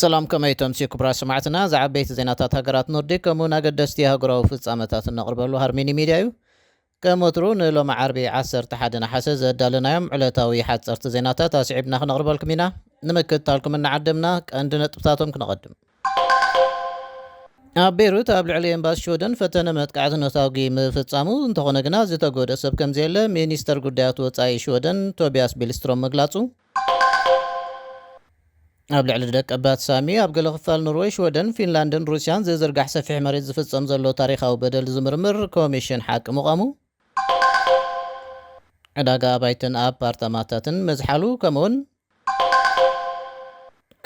ሰላም፣ ከመይ ተምሲ ክቡራት ሰማዕትና? ዝዓበይቲ ዜናታት ሃገራት ኖርዲክ ከምኡውን ኣገደስቲ ሃገራዊ ፍጻመታት እነቕርበሉ ሃርሚኒ ሚድያ እዩ። ከም ወትሩ ንሎሚ ዓርቢ ዓሰርተ ሓደ ነሓሰ ዘዳለናዮም ዕለታዊ ሓጸርቲ ዜናታት ኣስዒብና ክነቕርበልኩም ኢና። ንምክትታልኩም እናዓደምና ቀንዲ ነጥብታቶም ክነቐድም። ኣብ ቤይሩት ኣብ ልዕሊ ኤምባሲ ሽወደን ፈተነ መጥቃዕቲ ነታጒ ምፍጻሙ፣ እንተኾነ ግና ዝተጎድአ ሰብ ከም ዘየለ ሚኒስተር ጉዳያት ወጻኢ ሽወደን ቶቢያስ ቢልስትሮም ምግላጹ፣ ኣብ ልዕሊ ደቀባት ሳሚ ኣብ ገለ ክፋል ኖርወይ፣ ሽወደን፣ ፊንላንድን ሩስያን ዝዝርጋሕ ሰፊሕ መሬት ዝፍጸም ዘሎ ታሪኻዊ በደል ዝምርምር ኮሚሽን ሓቂ ምቋሙ፣ ዕዳጋ ኣባይትን ኣፓርታማታትን ምዝሓሉ፣ ከምኡውን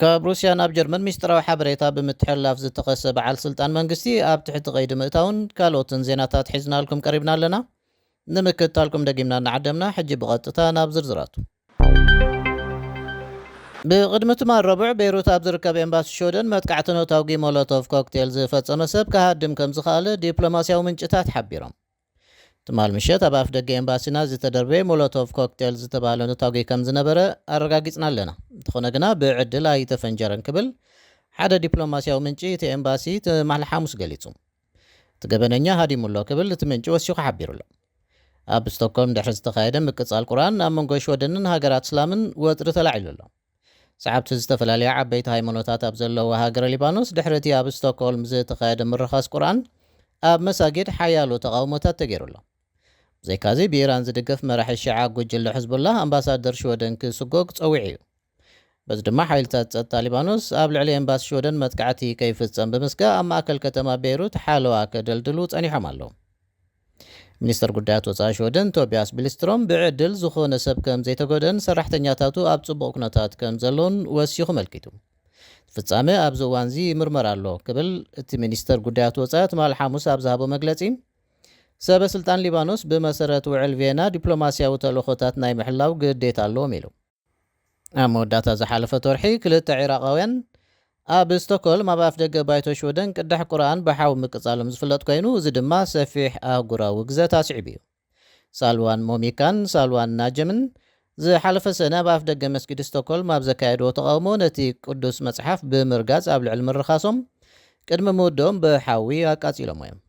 ካብ ሩስያ ናብ ጀርመን ሚስጥራዊ ሓበሬታ ብምትሕልላፍ ዝተኸሰ በዓል ስልጣን መንግስቲ ኣብ ትሕቲ ቀይዲ ምእታውን ካልኦትን ዜናታት ሒዝናልኩም ቀሪብና ኣለና። ንምክትታልኩም ደጊምና እናዓደምና፣ ሕጂ ብቐጥታ ናብ ዝርዝራቱ። ብቕድሚ ትማል ረቡዕ ቤይሩት ኣብ ዝርከብ ኤምባሲ ሽወደን መጥቃዕቲ ነታጒ ሞሎቶቭ ኮክቴል ዝፈጸመ ሰብ ክሃድም ከም ዝኸኣለ ዲፕሎማስያዊ ምንጭታት ሓቢሮም። ትማል ምሸት ኣብ ኣፍ ደገ ኤምባሲና ዝተደርበየ ሞሎቶቭ ኮክቴል ዝተባህለ ነታጒ ከም ዝነበረ ኣረጋጊጽና ኣለና። እንተኾነ ግና ብዕድል ኣይተፈንጀረን ክብል ሓደ ዲፕሎማስያዊ ምንጪ እቲ ኤምባሲ ትማል ሓሙስ ገሊጹ። እቲ ገበነኛ ሃዲሙ ኣሎ ክብል እቲ ምንጪ ወሲኹ ሓቢሩ ኣሎ። ኣብ ስቶክሆልም ድሕሪ ዝተኻየደ ምቅጻል ቁርኣን ኣብ መንጎ ሽወደንን ሃገራት እስላምን ወጥሪ ተላዒሉ ኣሎ። ሰዓብቲ ዝተፈላለያ ዓበይቲ ሃይማኖታት ኣብ ዘለዋ ሃገረ ሊባኖስ፣ ድሕሪ እቲ ኣብ ስቶክሆልም ዝተኻየደ ምርኻስ ቁርኣን፣ ኣብ መሳጊድ ሓያሎ ተቓውሞታት ተገይሩ ኣሎ። ብዘይካዚ፣ ብኢራን ዝድገፍ መራሒ ሺዓ ጉጅለ ሕዝቡላህ ኣምባሳደር ሽወደን ክስጎግ ጸዊዑ እዩ። በዚ ድማ ሓይልታት ጸጥታ ሊባኖስ ኣብ ልዕሊ ኤምባሲ ሽወደን መጥቃዕቲ ከይፍጸም ብምስጋእ፣ ኣብ ማእከል ከተማ ቤይሩት ሓለዋ ከደልድሉ ጸኒሖም ኣለዉ። ሚኒስተር ጉዳያት ወጻኢ ሽወደን ቶቢያስ ቢልስትሮም ብዕድል ዝኾነ ሰብ ከም ዘይተጎደን ሰራሕተኛታቱ ኣብ ጽቡቕ ኩነታት ከም ዘለውን ወሲኹ መልኪቱ። ፍጻመ ኣብዚ እዋንዚ ይምርመር ኣሎ ክብል እቲ ሚኒስተር ጉዳያት ወጻኢ ትማል ሓሙስ ኣብ ዝሃቦ መግለጺ፣ ሰበ ስልጣን ሊባኖስ ብመሰረት ውዕል ቪየና ዲፕሎማስያዊ ተልእኾታት ናይ ምሕላው ግዴታ ኣለዎም ኢሉ። ኣብ መወዳእታ ዝሓለፈት ወርሒ ክልተ ዒራቓውያን ኣብ ስቶክሆልም ኣብ ኣፍ ደገ ባይቶ ሽወደን ቅዳሕ ቁርኣን ብሓዊ ምቅጻሎም ዝፍለጥ ኮይኑ፣ እዚ ድማ ሰፊሕ ኣህጉራዊ ግዘት ኣስዒቡ እዩ። ሳልዋን ሞሚካን ሳልዋን ናጀምን ዝሓለፈ ሰነ ኣብ ኣፍ ደገ መስጊድ ስቶክሆልም ኣብ ዘካየድዎ ተቓውሞ፣ ነቲ ቅዱስ መጽሓፍ ብምርጋጽ ኣብ ልዕሊ ምርኻሶም ቅድሚ ምውድኦም ብሓዊ ኣቃጺሎሞ እዮም።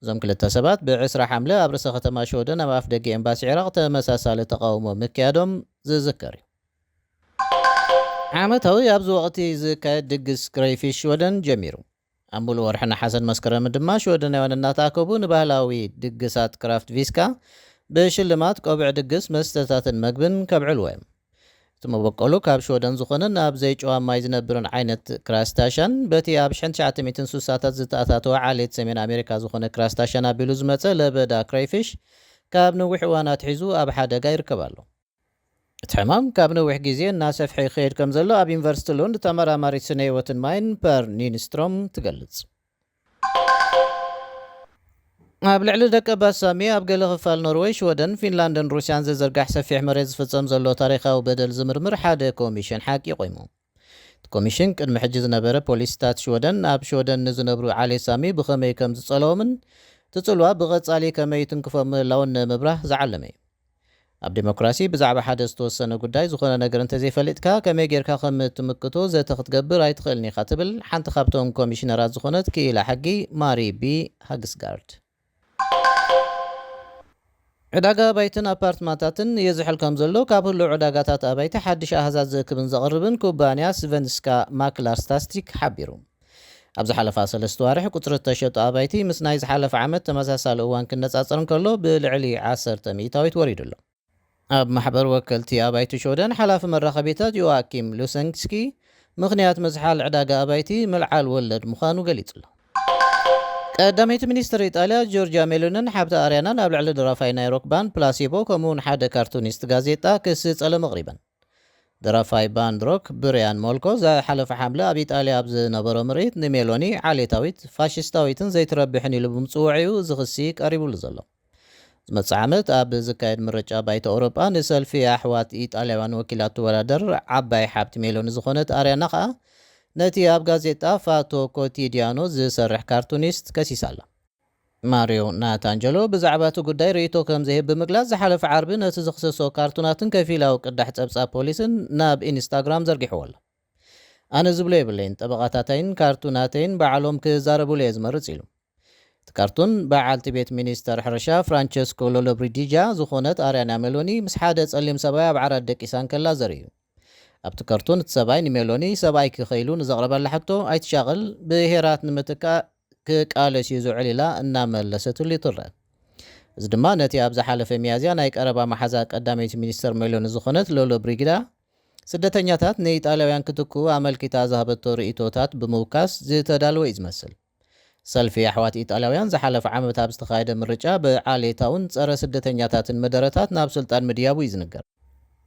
እዞም ክልተ ሰባት ብ ዕስራ ሓምለ ኣብ ርእሰ ከተማ ሽወደን ኣብ ኣፍ ደገ ኤምባሲ ዒራቕ ተመሳሳሊ ተቓውሞ ምክያዶም ዝዝከር እዩ። ዓመታዊ ኣብዚ ወቕቲ ዝካየድ ድግስ ክረይፊሽ ሽወደን ጀሚሩ። ኣብ ሙሉእ ወርሒ ነሓሰን መስከረምን ድማ ሽወደናውያን እናተኣከቡ ንባህላዊ ድግሳት ክራፍት ቪስካ ብሽልማት፣ ቆብዕ ድግስ፣ መስተታትን መግብን ከብዕልዎ እዮም። እቲ መበቆሉ ካብ ሽወደን ዝኾነን ኣብ ዘይጨዋ ማይ ዝነብርን ዓይነት ክራስታሻን፣ በቲ ኣብ ሽሕን ትሽዓተ ሚእትን ስሳታት ዝተኣታተወ ዓሌት ሰሜን ኣሜሪካ ዝኾነ ክራስታሻን ኣቢሉ ዝመጸ ለበዳ ክረይፊሽ፣ ካብ ነዊሕ እዋን ኣትሒዙ ኣብ ሓደጋ ይርከብ ኣሎ። እቲ ሕማም ካብ ነዊሕ ግዜ እናሰፍሐ ይኸይድ ከም ዘሎ ኣብ ዩኒቨርሲቲ ሉንድ ተመራማሪት ስነ ህይወትን ማይን ፐር ኒንስትሮም ትገልጽ። ኣብ ልዕሊ ደቀባት ሳሚ ኣብ ገለ ክፋል ኖርወይ፣ ሽወደን፣ ፊንላንድን ሩስያን ዝዝርጋሕ ሰፊሕ መሬት ዝፍጸም ዘሎ ታሪኻዊ በደል ዝምርምር ሓደ ኮሚሽን ሓቂ ቆይሙ። እቲ ኮሚሽን ቅድሚ ሕጂ ዝነበረ ፖሊሲታት ሽወደን ኣብ ሽወደን ንዝነብሩ ዓሌት ሳሚ ብኸመይ ከም ዝጸለዎምን እቲ ጽልዋ ብቐጻሊ ከመይ ትንክፎም ምህላውን ንምብራህ ዝዓለመ እዩ። ኣብ ዲሞክራሲ ብዛዕባ ሓደ ዝተወሰነ ጉዳይ ዝኾነ ነገር እንተዘይፈሊጥካ ከመይ ጌርካ ከም ትምክቶ ዘተ ክትገብር ኣይትኽእልን ኢኻ ትብል ሓንቲ ካብቶም ኮሚሽነራት ዝኾነት ክኢላ ሕጊ ማሪ ቢ ሃግስጋርድ። ዕዳጋ ኣባይትን ኣፓርትማታትን ይዝሕል ከም ዘሎ ካብ ህሉው ዕዳጋታት ኣባይቲ ሓድሽ ኣሃዛት ዝእክብን ዘቕርብን ኩባንያ ስቨንስካ ማክላር ስታስቲክ ሓቢሩ። ኣብ ዝሓለፋ ሰለስተ ዋርሕ ቁጽሪ እተሸጡ ኣባይቲ ምስ ናይ ዝሓለፈ ዓመት ተመሳሳሊ እዋን ክነጻጸር እንከሎ ብልዕሊ ዓሰርተ ሚእታዊት ወሪዱ ኣሎ። ኣብ ማሕበር ወከልቲ ኣባይቲ ሽወደን ሓላፊ መራኸቢታት ዮኣኪም ሉሰንስኪ፣ ምኽንያት ምዝሓል ዕዳጋ ኣባይቲ ምልዓል ወለድ ምዃኑ ገሊጹ ኣሎ። ቀዳመይቲ ሚኒስትር ኢጣልያ ጆርጅያ ሜሎንን ሓብቲ ኣርያናን ኣብ ልዕሊ ደራፋይ ናይ ሮክ ባንድ ፕላሲቦ ከምኡውን ሓደ ካርቱኒስት ጋዜጣ ክሲ ጸለመ ኣቕሪበን። ደራፋይ ባንድ ሮክ ብርያን ሞልኮ ዝሓለፈ ሓምለ ኣብ ኢጣልያ ኣብ ዝነበሮ ምርኢት ንሜሎኒ ዓሌታዊት፣ ፋሽስታዊትን ዘይትረብሕን ኢሉ ብምጽውዑ እዩ እዚ ክሲ ቀሪቡሉ ዘሎ። ዝመጽእ ዓመት ኣብ ዝካየድ ምርጫ ባይቶ ኣውሮጳ ንሰልፊ ኣሕዋት ኢጣልያውያን ወኪላ እትወዳደር ዓባይ ሓብቲ ሜሎኒ ዝኾነት ኣርያና ከኣ ነቲ ኣብ ጋዜጣ ፋቶ ኮቲዲያኖ ዝሰርሕ ካርቱኒስት ከሲሳ ኣላ። ማሪዮ ናታንጀሎ ብዛዕባ እቲ ጉዳይ ርእይቶ ከም ዝህብ ብምግላጽ፣ ዝሓለፈ ዓርቢ ነቲ ዝኽሰሶ ካርቱናትን ከፊላዊ ቅዳሕ ጸብጻብ ፖሊስን ናብ ኢንስታግራም ዘርጊሕዎ ኣሎ። ኣነ ዝብሎ የብለይን፣ ጠበቓታተይን ካርቱናተይን ባዕሎም ክዛረቡሉ እየ ዝመርጽ ኢሉ። እቲ ካርቱን በዓልቲ ቤት ሚኒስተር ሕርሻ ፍራንቸስኮ ሎሎብሪጂጃ ዝኾነት ኣርያና ሜሎኒ ምስ ሓደ ጸሊም ሰብኣይ ኣብ ዓራት ደቂሳ እንከላ ዘርኢ እዩ። ኣብቲ ካርቱን እቲ ሰብኣይ ንሜሎኒ ሰብኣይኪ ከይሉ ንዘቕረበላ ሕቶ ኣይትሻቐል፣ ብሄራት ንምትካእ ክቃለስ እዩ ዝውዕል ኢላ እናመለሰትሉ ትረአ። እዚ ድማ ነቲ ኣብ ዝሓለፈ ሚያዝያ ናይ ቀረባ መሓዛ ቀዳመይቲ ሚኒስተር ሜሎኒ ዝኾነት ሎሎ ብሪጊዳ ስደተኛታት ንኢጣልያውያን ክትክኡ ኣመልኪታ ዝሃበቶ ርእይቶታት ብምውካስ ዝተዳለወ እዩ ዝመስል። ሰልፊ ኣሕዋት ኢጣልያውያን ዝሓለፈ ዓመት ኣብ ዝተኻየደ ምርጫ ብዓሌታውን ጸረ ስደተኛታትን መደረታት ናብ ስልጣን ምድያቡ እዩ ዝንገር።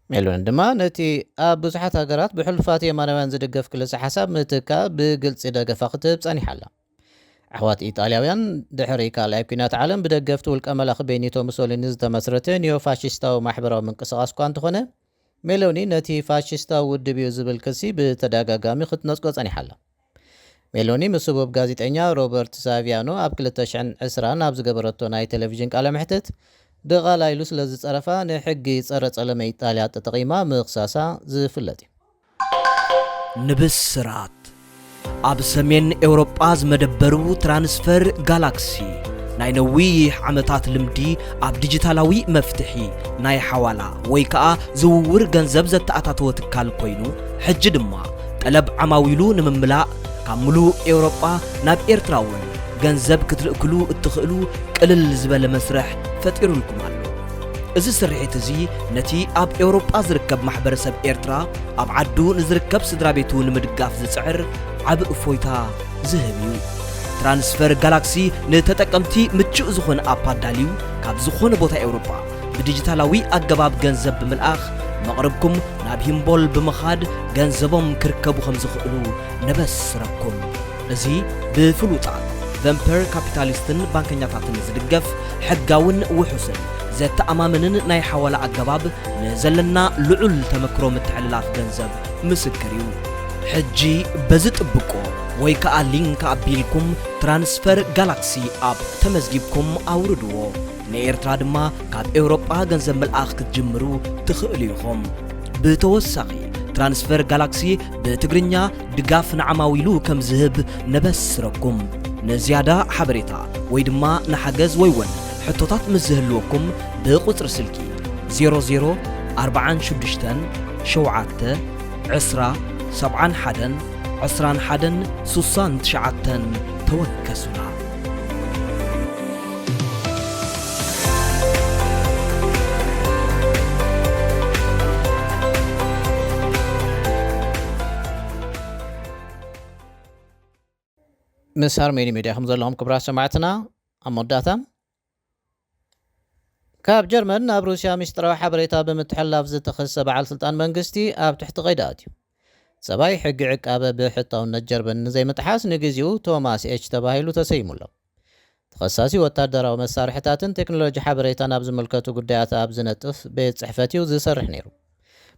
ሜሎኒ ድማ ነቲ ኣብ ብዙሓት ሃገራት ብሕሉፋት የማናውያን ዝድገፍ ክልሰ ሓሳብ ምትካእ ብግልጺ ደገፋ ክትህብ ጸኒሓ ኣላ። ኣሕዋት ኢጣልያውያን ድሕሪ ካልኣይ ኲናት ዓለም ብደገፍቲ ውልቀ መላኺ ቤኒቶ ሙሶሊኒ ዝተመስረተ ኒዮ ፋሽስታዊ ማሕበራዊ ምንቅስቓስ እኳ እንተኾነ፣ ሜሎኒ ነቲ ፋሽስታዊ ውድብ እዩ ዝብል ክሲ ብተደጋጋሚ ክትነጽጎ ጸኒሓ ኣላ። ሜሎኒ ምስ ህቡብ ጋዜጠኛ ሮበርት ሳቪያኖ ኣብ ክልተ ሽሕን ዕስራን ኣብ ዝገበረቶ ናይ ቴሌቪዥን ቃለ መሕትት፣ ድቓላ ኢሉ ስለ ዝጸረፋ ንሕጊ ጸረ ጸለመ ኢጣልያ ተጠቒማ ምኽሳሳ ዝፍለጥ እዩ። ንብስራት ኣብ ሰሜን ኤውሮጳ ዝመደበሩ ትራንስፈር ጋላክሲ ናይ ነዊሕ ዓመታት ልምዲ ኣብ ዲጂታላዊ መፍትሒ ናይ ሓዋላ ወይ ከኣ ዝውውር ገንዘብ ዘተኣታተወ ትካል ኮይኑ፣ ሕጂ ድማ ጠለብ ዓማዊሉ ንምምላእ ካብ ምሉእ ኤውሮጳ ናብ ኤርትራ እውን ገንዘብ ክትልእክሉ እትኽእሉ ቅልል ዝበለ መስርሕ ፈጢሩልኩም ኣሎ። እዚ ስርሒት እዚ ነቲ ኣብ ኤውሮጳ ዝርከብ ማሕበረሰብ ኤርትራ ኣብ ዓዱ ንዝርከብ ስድራ ቤቱ ንምድጋፍ ዝጽዕር ዓቢ እፎይታ ዝህብ እዩ። ትራንስፈር ጋላክሲ ንተጠቀምቲ ምቹእ ዝኾነ ኣፕ ኣዳልዩ ካብ ዝኾነ ቦታ ኤውሮጳ ብዲጂታላዊ ኣገባብ ገንዘብ ብምልኣኽ መቕርብኩም ናብ ሂምቦል ብምኻድ ገንዘቦም ክርከቡ ከም ዝኽእሉ ነበስረኩም። እዚ ብፍሉጣት ቨምፐር ካፒታሊስትን ባንከኛታትን ዝድገፍ ሕጋውን ውሑስን ዘተኣማምንን ናይ ሓዋላ ኣገባብ ንዘለና ልዑል ተመክሮ ምትሕልላፍ ገንዘብ ምስክር እዩ። ሕጂ በዚ ጥብቆ ወይ ከኣ ሊንክ ኣቢልኩም ትራንስፈር ጋላክሲ ኣፕ ተመዝጊብኩም ኣውርድዎ። ንኤርትራ ድማ ካብ ኤውሮጳ ገንዘብ ምልኣኽ ክትጅምሩ ትኽእሉ ኢኹም። ብተወሳኺ ትራንስፈር ጋላክሲ ብትግርኛ ድጋፍ ንዓማዊሉ ከም ዝህብ ነበስረኩም። ንዝያዳ ሓበሬታ ወይ ድማ ንሓገዝ ወይ እውን ሕቶታት ምስ ዝህልወኩም ብቁጽሪ ስልኪ ዜሮ ዜሮ ኣርባዓን ሽዱሽተን ሸውዓተ ዕስራ ሰብዓን ሓደን ዕስራን ሓደን ሱሳን ትሽዓተን ተወከሱና። ምስ ሃርሜኒ ሚድያ ከም ዘለኹም ክቡራት ሰማዕትና፣ ኣብ መወዳእታ ካብ ጀርመን ናብ ሩስያ ምስጢራዊ ሓበሬታ ብምትሕልላፍ ዝተኸሰ በዓል ስልጣን መንግስቲ ኣብ ትሕቲ ቀይዲ ኣትዩ። ሰብኣይ ሕጊ ዕቃበ ብሕታውነት ጀርመን ንዘይምጥሓስ ንግዜኡ ቶማስ ኤች ተባሂሉ ተሰይሙ ኣሎ። ተኸሳሲ ወታደራዊ መሳርሕታትን ቴክኖሎጂ ሓበሬታን ኣብ ዝምልከቱ ጉዳያት ኣብ ዝነጥፍ ቤት ጽሕፈት እዩ ዝሰርሕ ነይሩ።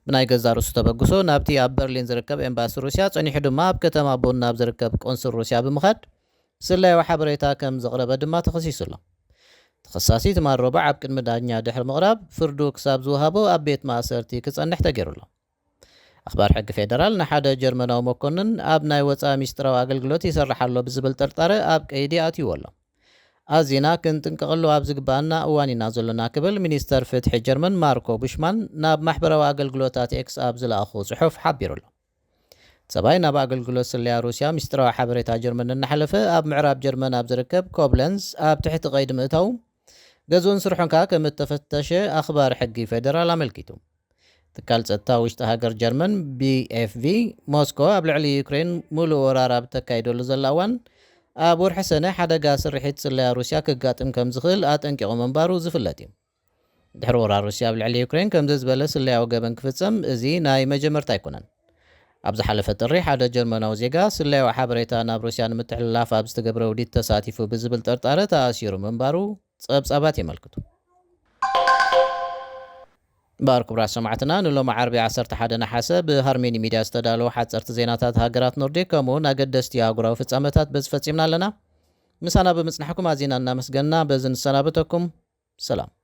ብናይ ገዛ ርእሱ ተበግሶ ናብቲ ኣብ በርሊን ዝርከብ ኤምባሲ ሩስያ ጸኒሑ ድማ ኣብ ከተማ ቦን ናብ ዝርከብ ቆንስል ሩስያ ብምኻድ ስለያዊ ሓበሬታ ከም ዘቕረበ ድማ ተኸሲሱ ኣሎ። ተኸሳሲ ትማል ረቡዕ ኣብ ቅድሚ ዳኛ ድሕሪ ምቕራብ ፍርዱ ክሳብ ዝወሃቦ ኣብ ቤት ማእሰርቲ ክጸንሕ ተገይሩ ኣሎ። ኣኽባር ሕጊ ፌደራል ንሓደ ጀርመናዊ መኮንን ኣብ ናይ ወጻኢ ሚስጥራዊ ኣገልግሎት ይሰርሕ ኣሎ ብዝብል ጥርጣረ ኣብ ቀይዲ ኣትይዎ ኣሎ። ኣዚና ክንጥንቀቐሉ ኣብ ዝግባኣና እዋን ኢና ዘሎና ክብል ሚኒስተር ፍትሒ ጀርመን ማርኮ ቡሽማን ናብ ማሕበራዊ ኣገልግሎታት ኤክስ ኣብ ዝለኣኾ ጽሑፍ ሓቢሩ ኣሎ። ሰብኣይ ናብ ኣገልግሎት ስለያ ሩስያ ሚስጥራዊ ሓበሬታ ጀርመን እናሓለፈ ኣብ ምዕራብ ጀርመን ኣብ ዝርከብ ኮብለንስ ኣብ ትሕቲ ቀይዲ ምእታው ገዝኡን ስርሑን ከኣ ከም እተፈተሸ ኣኽባር ሕጊ ፌደራል ኣመልኪቱ። ትካል ጸጥታ ውሽጢ ሃገር ጀርመን ቢ ኤፍ ቪ ሞስኮ ኣብ ልዕሊ ዩክሬን ሙሉእ ወራር ኣብ እተካይደሉ ዘላ እዋን ኣብ ወርሒ ሰነ ሓደጋ ስርሒት ስለያ ሩስያ ክጋጥም ከም ዝኽእል ኣጠንቂቑ ምንባሩ ዝፍለጥ እዩ። ድሕሪ ወራር ሩስያ ኣብ ልዕሊ ዩክሬን ከምዚ ዝበለ ስለያዊ ገበን ክፍጸም እዚ ናይ መጀመርታ ኣይኮነን። ኣብ ዝሓለፈ ጥሪ ሓደ ጀርመናዊ ዜጋ ስለያዊ ሓበሬታ ናብ ሩስያ ንምትሕልላፍ ኣብ ዝተገብረ ውዲት ተሳቲፉ ብዝብል ጥርጣረ ተኣሲሩ ምንባሩ ጸብጻባት የመልክቱ። እምበኣር ክቡራት ሰማዕትና ንሎሚ ዓርቢ ዓሰርተ ሓደ ነሓሰ ብሃርሜኒ ሚድያ ዝተዳለዉ ሓጸርቲ ዜናታት ሃገራት ኖርዲክ ከምኡ እውን ኣገደስቲ ኣህጉራዊ ፍጻመታት በዚ ፈጺምና ኣለና። ምሳና ብምጽናሕኩም ኣዚና እናመስገንና በዚ ንሰናበተኩም። ሰላም።